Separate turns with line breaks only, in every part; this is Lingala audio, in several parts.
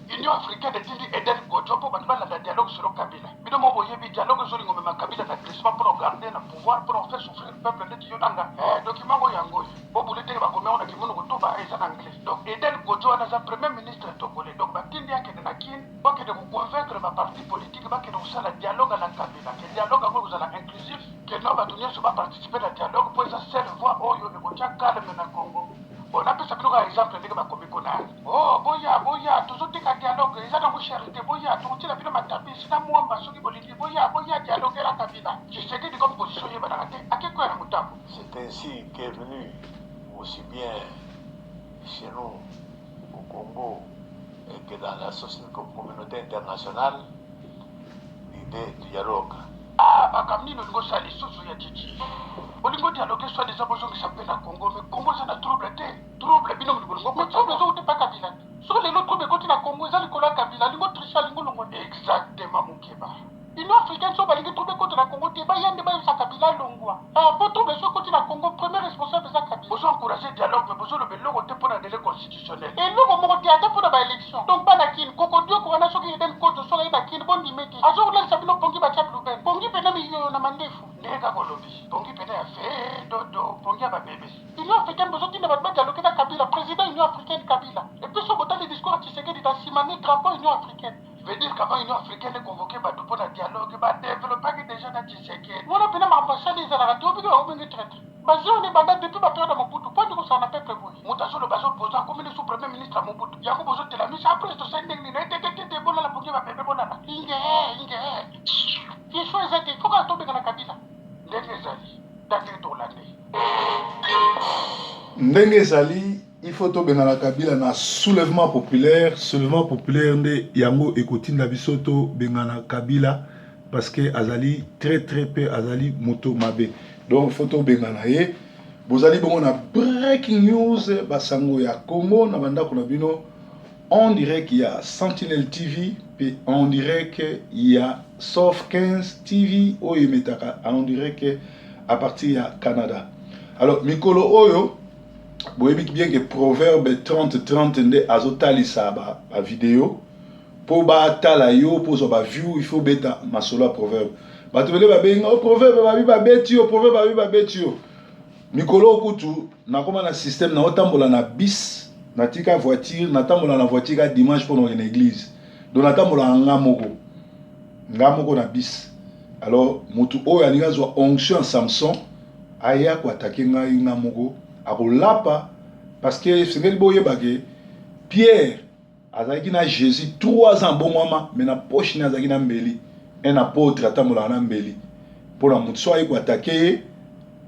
Union africaine etindi Eden Kodjo mpo bato balanda dialogue selon Kabila. Bino moko boyebi dialogue ezolinga omema Kabila na glissement mpo na kogarde na pouvoir, mpo na kofaire souffrir peuple ndeti yo na nga. Eh, document ngo yango oyo. Bobule ndenge bakomi yango na kimunoko to ba eza na anglais. Donc Eden Kodjo wana aza premier ministre togolais. Donc batindi akende na Kin, bakende ko convaincre ba parti politique bakende kosala dialogue na Kabila. Que dialogue yango ekozala inclusif, que non bato nyonso ba participer na dialogue mpo eza seule voie oyo ekotia calme na Congo. Bon, napesa bino kaka exemple ndenge bakomi kuna. Oh, boya, boya, tozoteka dialogue, eza nango cher te, boya, tokotiela bino matapisi na mwamba soki bolingi, boya, boya dialogue na Kabila. Tshisekedi comme position eyebanaka te, ake kwea na motambo.
C'est ainsi qu'est venu aussi bien chez nous au Congo et que dans la société communauté internationale l'idée du dialogue.
Ah, makambo nini olingi osala lisusu ya Tshitshi? Olingi odialogue soit disant bozongisa mpe na Congo, mais Congo eza na trouble te. Trouble bino mutu bolingo
Mais trouble ezowuta epa Kabila te. Soki lelo trouble ekoti na Congo eza likolo ya Kabila, alingi otriche, alingi olongwa.
Exactement Mukeba.
Union africaine soki balingi trouble ekota na Congo te, baya nde bayebisa Kabila alongwa. Ah, po trouble soki ekoti na Congo, premier responsable eza Kabila.
Bozo encourager dialogue mais bozoloba eloko te pona delai constitutionnel.
Eloko moko te ata pona ba election. Donc bana Kin, kokodioko wana soki Eden Kodjo soki aye na Kin bondime te. Azokolalisa bino pongi batia bluben. Pongi pena miyoyo na mandefu.
Ndenge kaka olobi, pongi pena ya fe dodo, pongi ya ba bebe.
Union africaine bozotinda bato badialogue na Kabila, president Union africaine Kabila. Et puis soki botali discours ya Tshisekedi na sima ne drapeau Union africaine.
Veut dire qu'avant Union africaine e convoquer bato pona dialogue, ba developpaki dejà na Tshisekedi.
Wana pena makambo asali ezalaka te, obiki bakobengi traitre. Ba jeux wana ebanda depuis ba periode ya Mobutu, poni kosala na peuple boye?
Moto azoloba azo opposant akomi lisusu premier ministre ya Mobutu. Yango bozotelamisa après tosali ndenge nini? Etetetete bolala pongi ya ba bebe bolala.
Ingee ingee. Ye choix eza te, il faut kaka tobengana Kabila.
Ndenge ezali, ta ndenge tokolanda ye.
Ndenge ezali, il faut tobengana Kabila na soulèvement populaire. Soulèvement populaire nde yango ekotinda biso tobengana Kabila parce que azali très très pe azali moto mabe. Donc il faut tobengana ye. Bozali bongo na breaking news basango ya Congo na bandako na bino en direct ya Sentinelle TV pe en direct ya Sof 15 TV oyo emetaka en direct à partir ya Canada. Alors mikolo oyo boyebi bien que proverbe 30 30 nde azotalisa ba, ba video mpo batala yo mpo ozwa ba view, il faut beta masolo ya proverbe. Bato ebele babengi oh, proverbe babi babeti yo, proverbe babi babeti yo. Mikolo oyo kutu nakoma na système naotambola na bus, natika voiture, natambola na voiture ka dimanche mpo na kokende église. Donc natambolaka nga moko, nga moko na bus. Alors motu oyo alingi azwa onction ya Samson aya koatake ngai nga moko akolapa, parce que esengeli boyeba ke Pierre azalaki na Jesus 3 ans abongwama, mais na poche ne azalaki na mbeli. Un apôtre atambolaka na mbeli mpona motu so aye koatake ye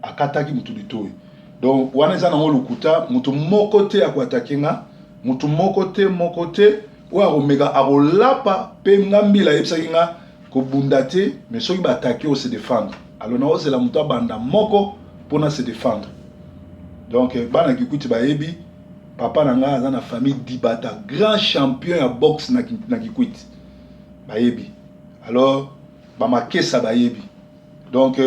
akataki motu litoyi. Donc wana eza nango lokuta, motu moko te akoatake nga, motu moko te, moko te oyo akomeka akolapa. Mpe nga mbila ayebisaki nga kobunda te, mais soki baatake o se défendre. Alors naozela moto abanda moko mpona se défendre. Donc bana Kikwiti bayebi papa na nga aza na famille Dibata, grand champion ya boxe na Kikwiti, bayebi. Alors bamakesa bayebi. Donc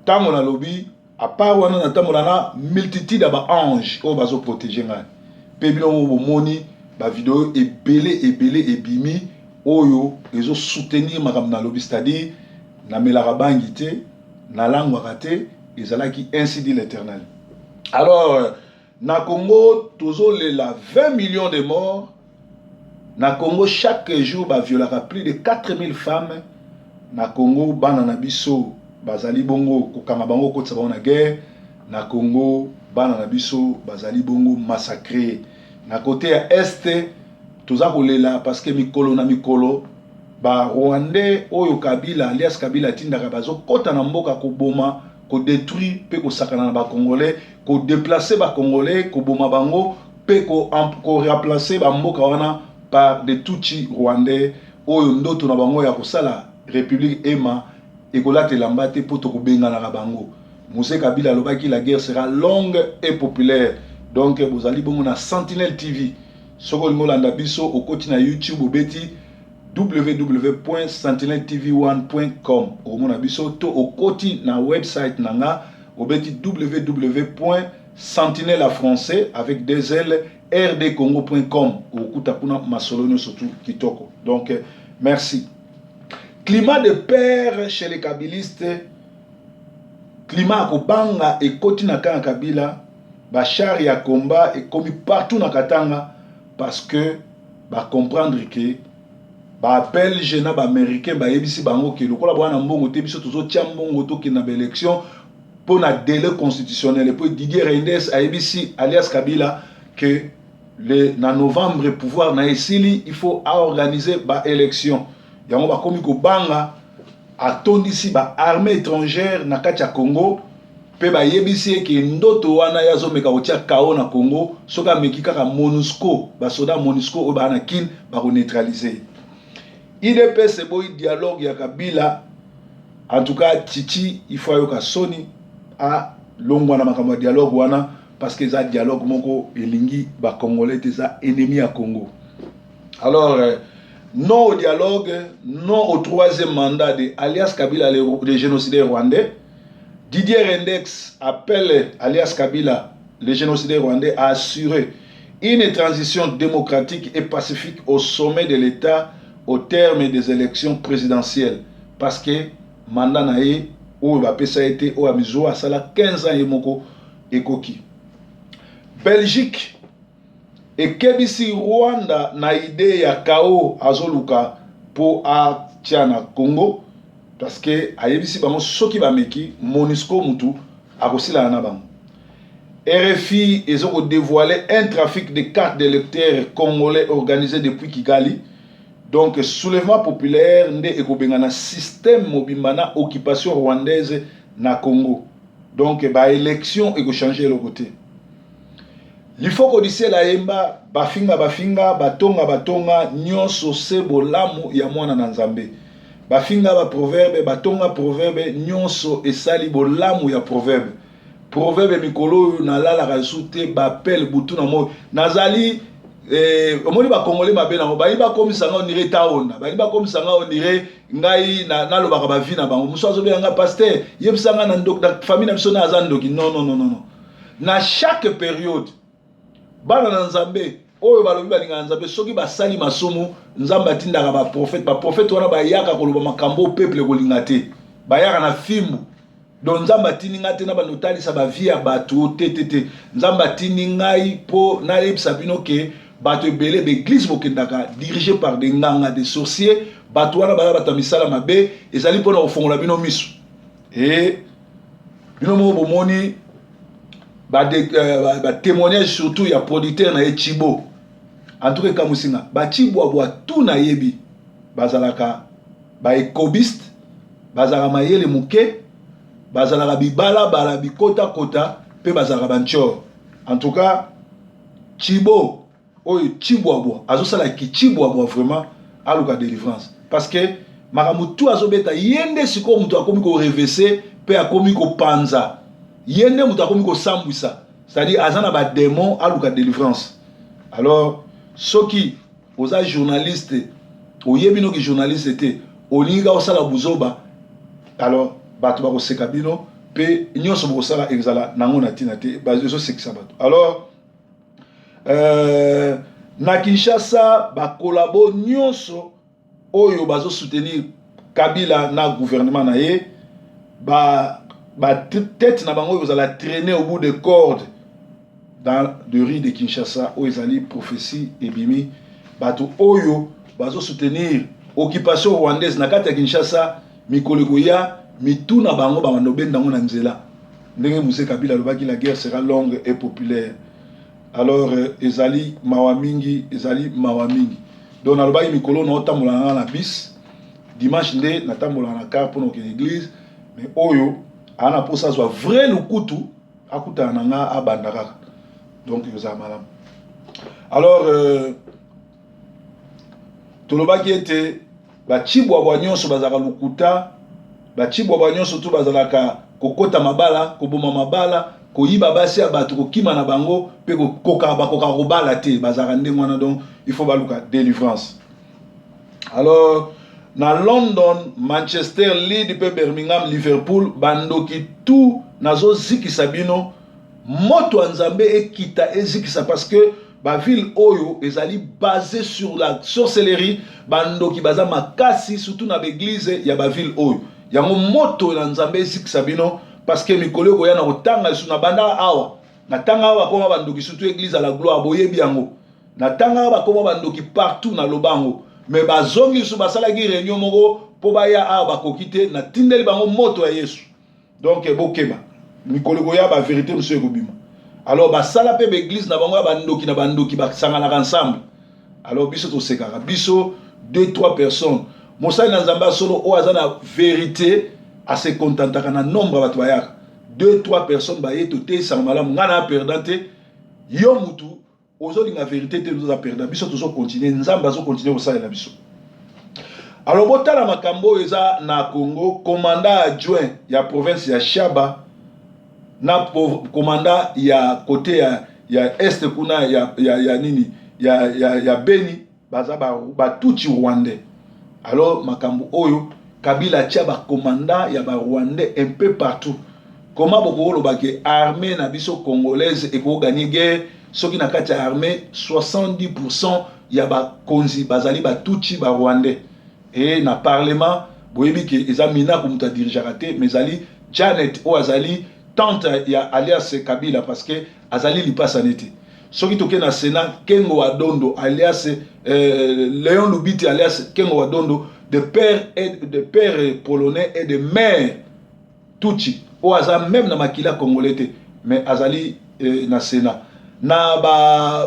ntango nalobi à part wana natambola na multitude ya ba ange oyo bazoprotege ngai. Mpe bino moko bomoni bavideo ebele ebele ebimi oyo ezosoutenir makambo nalobi, c'est-à-dire namelaka bangi te, nalangwaka te, ezalaki ainsi dit l'Éternel. Alors na Congo tozolela 20 millions de morts. Na Congo chaque jour baviolaka plus de 4000 femmes. Na Congo bana na biso bazali bongo kokanga bango kokotisa bango na guerre. Na Congo bana na biso bazali bongo massacré. Na côté ya est toza kolela parce que mikolo na mikolo ba Rwandais oyo Kabila alias Kabila atindaka bazokota na mboka koboma, kodétruire mpe kosakana na ba Congolais, kodéplacer ba Congolais, koboma bango mpe koremplacer bamboka wana par des Tutsi rwandais oyo ndoto na bango ya kosala République Ema ekolata elamba te mpo tokobenganaka bango. Mzee Kabila alobaki la guerre sera longue et populaire. Donc bozali bongo na Sentinelle TV. Soki olingi olanda biso okoti na YouTube obeti www.sentinelletv1.com okomona biso, to okoti na website na nga obeti www.sentinelle français avec deux L rdcongo.com, okokuta kuna masolo nyonso tu kitoko. Donc merci. Climat de peur chez les kabilistes, climat ya kobanga ekoti na camp ya Kabila, bachars ya combat ekomi partout na Katanga parce que bacomprendre ke babelge na baaméricain bayebisi bango ke lokola bwana mbongo te, biso tozotia mbongo, tokende na baélection mpo na délai constitutionnel. Et puis Didier Reynders ayebisi alias Kabila que na novembre pouvoir na esili, il faut aorganiser baélection. Yango bakomi kobanga. Atondisi baarmée étrangère na kati ya Congo mpe bayebisi eke ndoto wana ye azomeka kotia kao na Congo, soki ameki kaka, MONUSCO, basoda MONUSCO oyo baa na Kine bakoneutraliser. UDPS eboyi dialogue ya Kabila. En tout cas Titi, il faut ayoka soni, alongwa na makambo ya dialogue wana parce que eza dialogue moko elingi bacongolais te, eza ennemi ya Congo. Alors non au dialogue, non au troisième mandat de alias Kabila, le génocidaire rwandais. Didier Reynders appelle alias Kabila, le génocidaire rwandais, à assurer une transition démocratique et pacifique au sommet de l'État au terme des élections présidentielles, parce que mandat na ye oyo bapesa ye te, oyo amizwa asala 15 ans ye moko, ekoki. Belgique ekebisi Rwanda na idée ya kao azoluka mpo atia na Congo, parce que ayebisi bango soki bameki, MONUSCO mutu akosilana na bango. RFI eza kodévoiler un trafic de cartes d'électeurs congolais organisé depuis Kigali. Donc soulèvement populaire nde ekobengana système mobimba na occupation rwandaise na Congo. Donc baélection ekochange eloko te. Lifoko disiela yemba, bafinga bafinga, batonga batonga, nyonso se bolamu ya mwana na Nzambe. Bafinga baproverbe, batonga proverbe, nyonso esali bolamu ya proverbe. Proverbe mikolo oyo nalalaka lisusu te, bapele butu na moi nazali omoni bakongole mabe nango, bayi bakomisa nga on dirait taonda, bayi bakomisa nga on dirait ngai nalobaka bavie na bango. Mosu azobenga nga: "Pasteur, yebisa nga na ndoki na famille na biso na aza ndoki." Non, non, non, non. Na chaque période, bana na Nzambe oyo balobi balingaka Nzambe, soki basali masumu, Nzambe atindaka baprofete. Baprofete wana bayaka koloba makambo oyo peuple kolinga te, bayaka na fimbu. Donc Nzambe atindi ngai te na bando otalisa bavie ya bato te, te, te. Nzambe atindi ngai mpo nayebisa bino ke bato ebele, baeglise bokendaka dirigé par des nganga, des sorciers, bato wana baza bato ya misala mabe. Ezali mpona kofongola bino miso. E bino moko bomoni batémoignage surtout ya producteur na ye Chibo. En tout cas ekamwisi nga, bacibwabwa tu nayebi bazalaka baekobiste, bazalaka mayele moke, bazalaka bibalabala, bikotakota mpe bazalaka bantior. En tout cas Chibo oyo Cibwabwa azosala kicibwabwa, vraiment aluka délivrance parce que makambo tu azobeta ye nde sikoyo moto akomi korevese mpe akomi kopanza, ye nde moto akomi kosambwisa, c'est-à-dire aza na badémon, aluka délivrance. Alors soki oza journaliste, oyebi noki journaliste te, olingi kaka osala buzoba, alors bato bakoseka bino mpe nyonso bokosala ezala nango na ntina te, ezosekisa bato. Alors na Kinshasa, bakolabo nyonso oyo bazosoutenir Kabila na gouvernement na ye, batete na bango oyo kozala traîner au bout de corde dans de rue de Kinshasa. Oyo ezali prophétie ebimi: bato oyo bazosoutenir occupation rwandaise na kati ya Kinshasa, mikolo ekoya, mitu na bango babanda obenda yango na nzela, ndenge Mzee Kabila alobaki: "La guerre sera longue et populaire." Alors ezali mawa mingi, ezali mawa mingi. Donc nalobaki mikolo naotambola na nga na bis dimanche, nde natambolaka na car mpona kokende église, mais oyo aa na mposa azwa vrai lukutu, akutana na nga, abanda kaka. Donc ezala malamu. Alors tolobaki ete bacibwabwa nyonso bazalaka lokuta, bacibwabwa nyonso tu bazalaka kokota mabala, koboma mabala, koyiba basi ya bato, kokima na bango mpe bakokaka kobala te, bazalaka ndenge wana. Donc il faut baluka délivrance. Alors na London, Manchester, Leeds mpe Birmingham, Liverpool, bandoki tu nazozikisa bino, moto ya Nzambe ekita ezikisa, parce que Baville oyo ezali basé sur la sorcellerie, bandoki baza makasi, surtout na baeglise ya baville oyo. Yango moto na Nzambe ezikisa bino, parce que mikolo ekoya na kotanga lisusu. Na banda awa, natanga awa, bakoma bandoki, surtout église ya la Gloire. Boyebi yango, natanga awa, bakoma bandoki partout. Naloba yango, mais bazongi lisusu, basalaki réunion moko mpo baya awa, bakoki te. Natindeli bango moto ya Yesu. Donc bokeba, mikolo ekoya, bavérité mosusu ekobima. Alors basala mpe baeglise na bango ya bandoki na bandoki, basanganaka ensemble. Alors biso tosekaka, biso deux, trois personnes. Mosali na Nzambe ya solo oyo aza na vérité ase contentaka na nombre ya bato bayaka. Deux, trois personnes baye, toteyisaka malamu. Ngai na perdant te. Yo mutu ozolinga vérité te, toza perdant. Biso tozocontinue, Nzambe azocontinue kosalela biso. Alors botala makambo oyo eza na Congo. Commandant adjoint ya province ya Shaba na commandant ya côté ya est kuna ya nini ya Beni baza batutsi rwandais. Alors makambo oyo, Kabila atia bacommandant ya barwandais un peu partout. Comment bokoloba ke armée na biso congolaise ekokogagner guerre soki na kati ya armée 70 ya bakonzi bazali batutsi barwandais? E na parlement, boyebi ke eza Minaku moto adirigeaka te, mais ezali Janet oyo azali tante ya alias Kabila, parce que azali lipasani te. Soki tokei na Sénat, Kengo Wadondo alias Léon Lubiti alias Kengo Wadondo, de père polonais et de mère tutsi, oyo aza même na makila congolais te, mais azali na Sénat. Na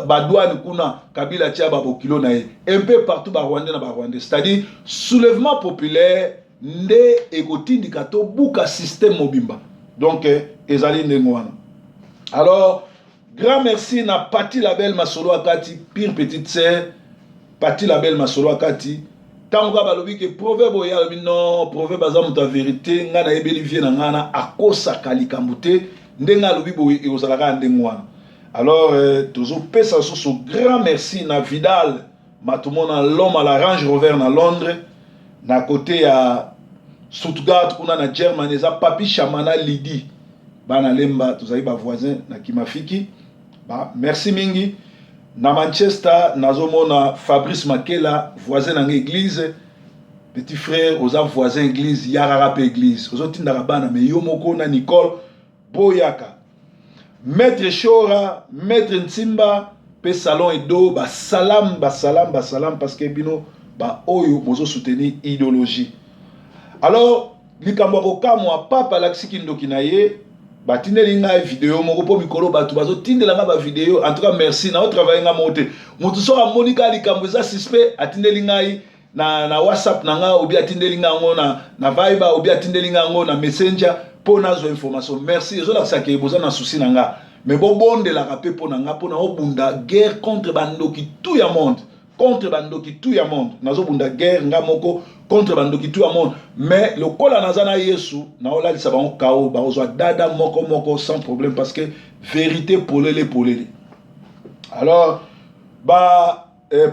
badouane ba kuna, Kabila tia babokilo na ye. Un peu partout, barwandais na barwandais. C'est-à-dire soulèvement populaire nde ekotindika tobuka système mobimba. Donc ezali ndenge wana. Alors grand merci na Pati Label Masolo Akati, pire petite sœur Pati Label Masolo Akati. Ntango kaka balobi ke proverbe oyo, alobi non, proverbe aza moto ya vérité. Ngai nayebeli vie na ngai na akosaka likambo te. Ndenge alobi boye, ekozala kaka ndenge wana. Alors tozopesa lisusu grand merci na Vidal Matumona, l'homme à la Range Rover na Londres. Na côté ya Stuttgart kuna na Germany, eza Papi Chamana Lidi, bana Lemba, tozali bavoisin na Kimafiki ba, merci mingi. Na Manchester, nazomona Fabrice Makela, voisin na nga église. Petit frère, oza voisin église, yakaka mpe église, ozotindaka bana me yo moko na Nicole boyaka. Maître Shora, Maître Ntimba mpe Salon Edo, basalam, basalam, basalam, parce que bino baoyo bozosoutenir idéologie. Alors likambo ya kokamwa, papa alakisi kindoki na ye. Batindeli ngai video moko mpo mikolo bato bazotindela ngai bavideo. En tout cas merci, naotravaille ngai moko te. Motu soki amoni kaka likambo eza suspect, atindeli ngai na WhatsApp na ngai, obi atindeli ngai yango na Viber, obi atindeli ngai yango na Messenger mpo nazwa information. Merci, ezolakisa ke boza na souci na nga. Mais bobondelaka mpe mpo na nga, mpo na obunda guerre contre bandoki tout ya monde, contre bandoki tout ya monde. Nazobunda guerre nga moko contre bandoki tout ya monde, mais lokola naza na Yesu, naolalisa bango kao, bakozwa dada moko moko sans problème, parce que vérité polele polele. Alors ba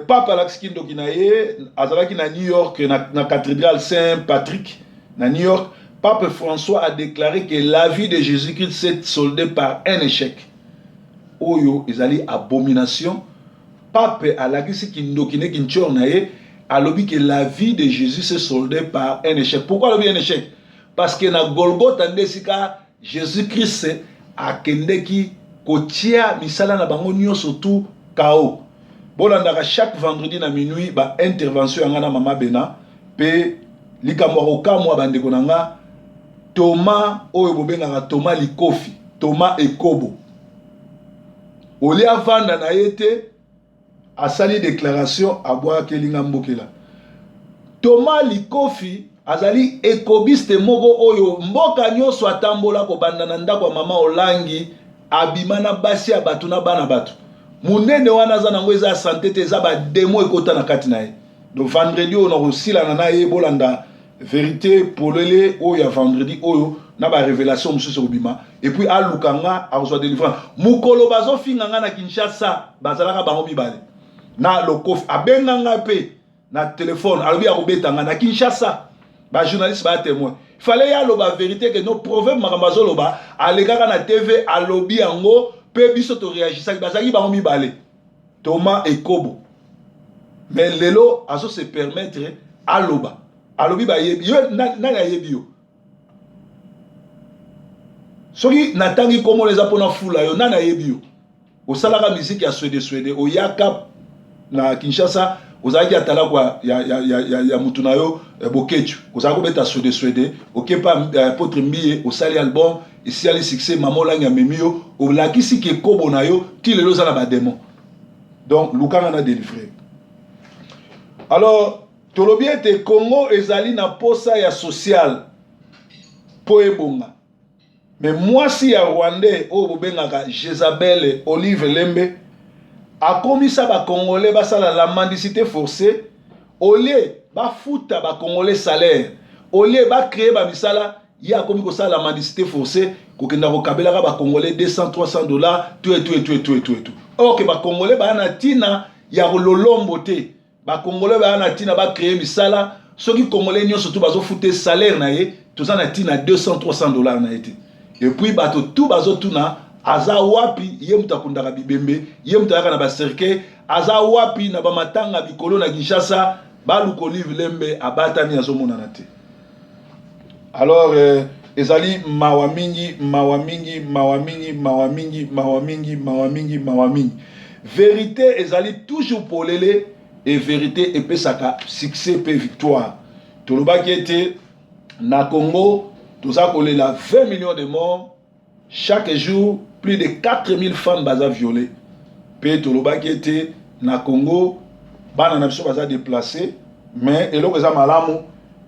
pape alakisiki ndoki na ye. Azalaki na New York, na cathédrale Saint Patrick na New York. Pape François a déclaré que la vie de Jésus-Christ s'est soldée par un échec. Oyo ezali abomination. Pape alakisi kindoki ne kintior na ye. Alobi que la vie de Jésus s'est soldée par un échec. Pourquoi alobi un échec? Parce que na Golgotha nde esika Jésus-Christ akendeki kotia misala na bango nyonso tu kao. Bolandaka chaque vendredi na minuit baintervention ya nga na Mama Bena. Mpe likambo ya kokamwa, bandeko na nga, Toma oyo bobengaka Toma Likofi, Toma Ekobo, olie avanda na ye te, asali déclaration, abwakeli nga mbokela. Toma Likofi azali ekobiste moko oyo mboka nyonso atambola, kobanda na ndako ya mama Olangi, abima na basi ya bato na bana bato. Monene wana aza nango eza ya santé te, eza bademo ekota na kati na ye. Donc vendredi oyo nakosilana na ye. Bolanda vérité polele oyo ya vendredi oyo na barévélation mosusu ekobima. Et puis aluka nga, akozwa délivrance. Mokolo bazofinga nga na Kinshasa, bazalaka bango mibale na Lokofi. Abenga nga mpe na telefone, alobi akobeta nga na Kinshasa. Bajournaliste baya témoin. Fallait ye aloba vérité ke no proverbe makambo azoloba, alekaka na TV, alobi yango mpe biso toréagisaki. Bazalaki bango mibale. Thomas Ekobo. Mais lelo azo se permettre aloba. Alobi bayebi yo nani ayebi yo? Soki natangi komona eza pona fula yo nani ayebi yo? Osalaka musique ya swede swede oyaka na Kinshasa ozalaki atalaku ya, ya, ya, ya, ya, ya mutu na yo eh, Boketshu ozalaki kobeta swede swede okepa eh, Apotre Mbiye osali album esiali succès mama olangi amemi yo olakisi ke kobo na yo ti lelo oza na bademon donc lukanga na delivre alors tolobi ete Congo ezali na posa ya social mpo ebonga. Mais mwasi ya rwandais oyo bobengaka Jezabel Olive Lembe akomisa ba congolais basala la mendicité forcée au lieu bafuta ba congolais salaire, au lieu ba créer ba misala, ye akomi kosala la mendicité forcée, kokenda kokabelaka ba congolais 200 300 dollars, tout et tout et tout et tout et tout et tout. Or que ba congolais baya na ntina ya lolombo te. Ba congolais baya na ntina ba créer misala. Soki congolais nyonso tu bazofute salaire na ye, toza na ntina 200 300 dollars na ye te. Et puis bato tu bazotuna aza wapi. Ye moto akundaka bibembe, ye moto ayaka na bacercueil, aza wapi na bamatanga bikolo na Kinshasa? Baluka Olive Lembe, abatami, azomonana te. Alors ezali mawa mingi, mawa mingi, mawa mingi, mawa mingi, mawa mingi, mawa mingi, mawa mingi. Vérité ezali toujours polele et vérité epesaka succès mpe victoire. Tolobaki ete na Congo toza kolela 20 millions de morts chaque jour, plus de 4000 femmes baza violées. Mpe tolobaki ete na Congo bana na biso baza déplacé. Mais eloko eza malamu,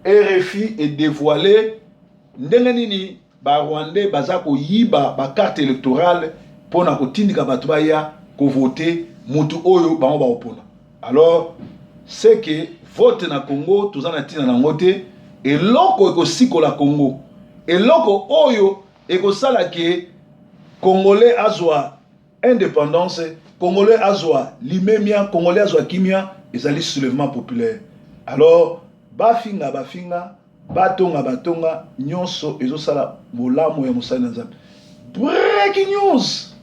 RFI edévoile ndenge nini barwandais baza koyiba bacarte électorale mpona kotindika bato baya kovote mutu oyo bango baopona. Alors c'est que vote na Congo toza na ntina nango te. Eloko ekosikola Congo, eloko oyo ekosala ke congolais azwa indépendance, congolais azwa limemia, congolais azwa kimia, ezali soulèvement populaire. Alors bafinga bafinga, batonga batonga, nyonso ezosala bolamu ya mosali na Nzambe. Breaking news.